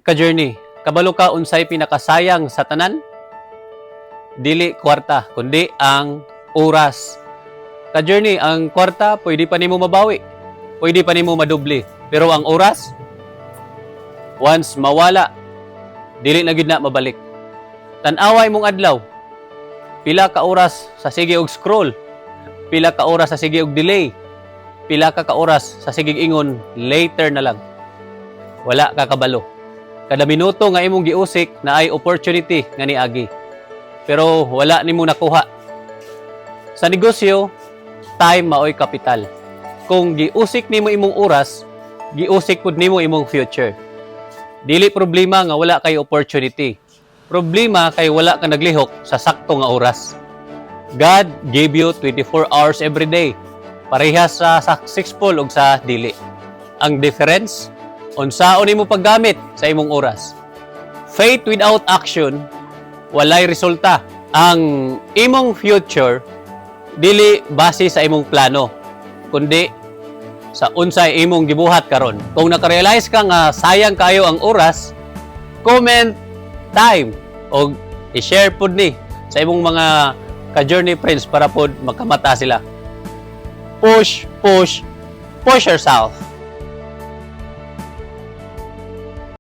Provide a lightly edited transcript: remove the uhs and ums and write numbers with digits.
Ka-journey, kabalo ka unsay pinakasayang sa tanan? Dili kwarta, kundi ang oras. Ka-journey, ang kwarta pwede pa nimo mabawi. Pwede pa nimo madubli. Pero ang oras, once mawala, dili na gyud na mabalik. Tan-awa imong adlaw. Pila ka oras sa sige og scroll. Pila ka oras sa sige og delay. Pila ka ka oras sa sige ingon later na lang. Wala ka kabalo. Kada minuto nga imong giusik naay opportunity nga niagi. Pero wala nimo nakuha. Sa negosyo, time maoy kapital. Kung giusik nimo imong oras, giusik pud nimo imong future. Dili problema nga wala kay opportunity. Problema kay wala ka naglihok sa sakto nga oras. God gave you 24 hours every day. Parehas sa successful ug sa dili. Ang difference, unsaon nimo paggamit sa imong oras. Faith without action, walay resulta. Ang imong future dili base sa imong plano, kundi sa unsay imong gibuhat karon. Kung nakarealize ka nga sayang kayo ang oras, comment "time" o i-share pud ni sa imong mga ka-journey friends para pod makamata sila. Push, push, push yourself.